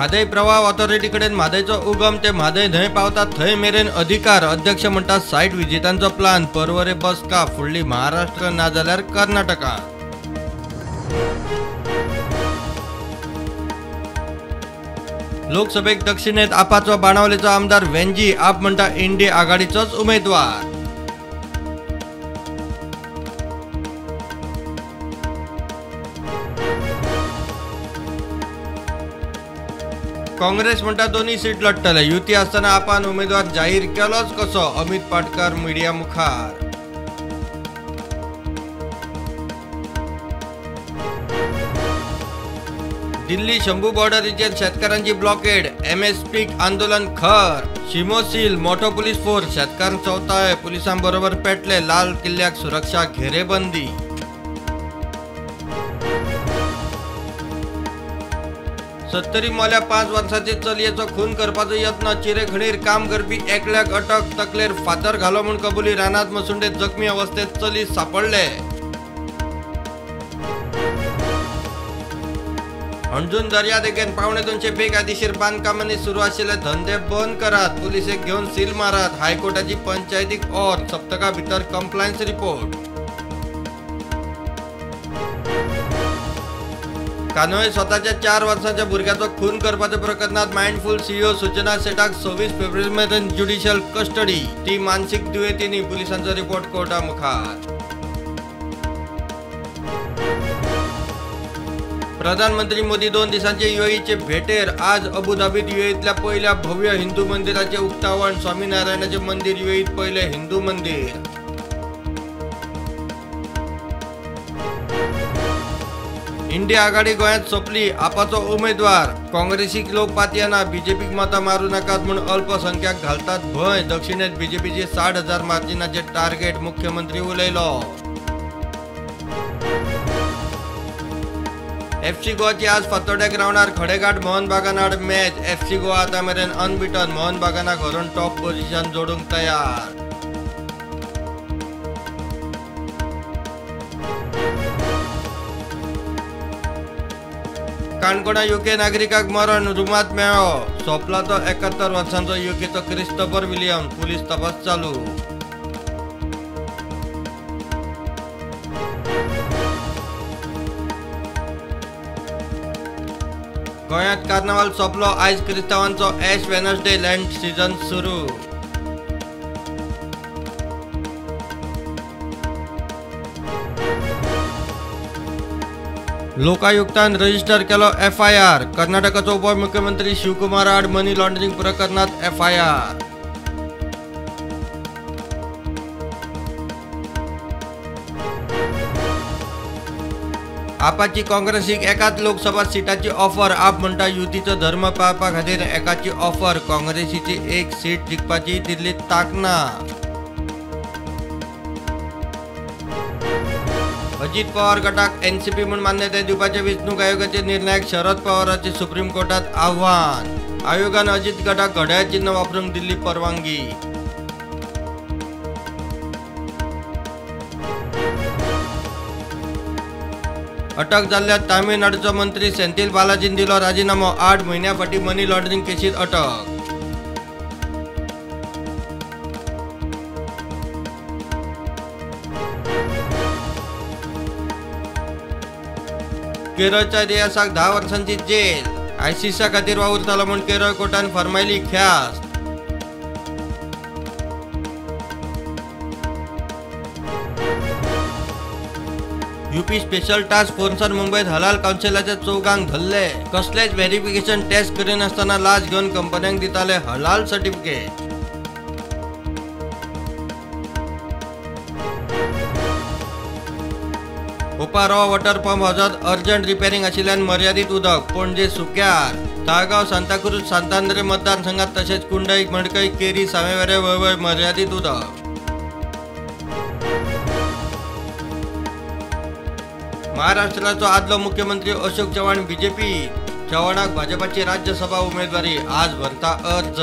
म्हादय प्रवाह ऑथॉरिटी कडेन म्हादयचो उगम ते म्हादय न्हंय पावता थंय मेरेन अधिकार. अध्यक्ष म्हणटा सायट विजिटांचो प्लान. पर्वरे बसका फुडली महाराष्ट्र नाजाल्यार कर्नाटका. लोकसभेक दक्षिणेत आपाचो बाणावलेचो आमदार वेंजी. आप म्हणटा इंडी आघाडीचोच उमेदवार. काँग्रेस म्हणटा दोन्ही सीट लढतले. युती आसतना आपान उमेदवार जाहीर केलोच कसो? अमित पाटकर मिडिया मुखार. दिल्ली शंभू बॉर्डरीचेर शेतकारांची ब्लॉकेड. एमएसपी आंदोलन खर. शिमोसील मोठो पुलीस फोर्स. शेतकार चौताळे पुलिसांबरोबर पेटले. लाल किल्ल्याक सुरक्षा घेरेबंदी. सत्तरी मोल्या 5 वर्सांचे चलयेचो खून करपाचो यत्न. चिरेखणीर काम करपी एकल्याक अटक. तकलेर फातर घालो म्हूण कबुली. रानात मसुंडेत जखमी अवस्थेत चली सापडले. हणजून दर्यादेगेन 175 बेकायदेशीर बांदकामांनी सुरू आशिल्ले धंदे बंद करात. पुलिसेक घेवन सील मारात. हायकोर्टाची पंचायतीक ऑर. सप्तका भितर कंप्लायन्स रिपोर्ट. कानोळे स्वताच्या 4 वर्सांच्या भुरग्याचो खून करपाच्या प्रकरणात माइंडफुल सीईओ सूचना सेठाक 26 फेब्रुवारी मेरेन ज्युडिशियल कस्टडी. ती मानसीक दुयेंतींनी. पुलिसांचो रिपोर्ट कोर्टा मुखार. प्रधानमंत्री मोदी 2 दिसांचे युएईचे भेटेर. आज अबुधाबीत युएईतल्या पहिल्या भव्य हिंदू मंदिराचे उक्तावण. स्वामीनारायणाचे मंदिर युएईत पहिले हिंदू मंदिर. इंडिया आघाडी गोंयांत सोंपली. आपाचो उमेदवार. काँग्रेसीक लोक पातयेना. बीजेपीक मतां मारूं नाकात म्हूण अल्पसंख्याक घालतात भंय. दक्षिणेत बीजेपीचे 60,000 मार्जिनाचे टार्गेट. मुख्यमंत्री उलयलो. एफसी गोवाची आज फातोड्या ग्रावंडार खडेगांठ मोहन बागान आड मॅच. एफसी गोवा आतां मेरेन अनबिटन. मोहन बागानाक व्हरून टॉप पोझिशन जोडूंक तयार. काणकोणा युके नागरिकाक मरण. रुमांत मेळ्ळो. सोंपला तो 71 वर्सांचो युकेचो क्रिस्टोफर विलियम. पुलीस तपास चालू. गोंयांत कार्नावाल सोंपलो. आयज क्रिस्तांवांचो एश वेनसडे. लँड सीझन सुरू. लोकायुक्तान रजिस्टर केलो एफआयआर. कर्नाटकाचो उपमुख्यमंत्री शिवकुमार आड मनी लॉन्ड्रिंग प्रकरणात एफआयआर. आपाची काँग्रेसीक एकाच लोकसभा सिटाची ऑफर. आप म्हणटा युतीचो धर्म पाळपा खातीर एकाची ऑफर. काँग्रेसीची 1 सीट जिखपाची दिल्लीत तांक ना. अजित पवार गटाक एनसीपी म्हूण मान्यताय दिवपाचे वेंचणूक आयोगाचे निर्णयाक शरद पवाराचे सुप्रीम कोर्टात आव्हान. आयोगान अजित गटाक घड्याळ चिन्ह वापरूंक दिल्ली परवानगी. अटक जाल्ल्या तामिळनाडूचो मंत्री सेंथील बालाजीन दिलो राजीनामो. 8 म्हयन्यां फाटीं मनी लॉन्ड्रिंग केशींत अटक. केरळच्या रियासाक 10 वर्सांची जेल. आयसीसा खातीर वावुरतालो म्हूण केरळ कोर्टान फर्मायली ख्यास्त. यूपी स्पेशल टास्क फोर्सान मुंबयत हलाल काउन्सिलाच्या चौगांक धरले. कसलेच व्हेरिफिकेशन टेस्ट करिनासतना लाच घेवन कंपन्यांक दिताले हलाल certificate. Opa raw water pump हावजात अर्जंट रिपेरिंग आशिल्ल्यान मर्यादीत उदक. पणजे सुक्यार. ताळगांव सांताक्रूज सांतांद्रे मतदारसंघात तशेंच कुंडई मडकय केरी सावेवेरे वळवय मर्यादीत उदक. महाराष्ट्राचो आदलो मुख्यमंत्री अशोक चव्हाण बीजेपी. चव्हाणाक भाजपाची राज्यसभा उमेदवारी. आज भरता अर्ज.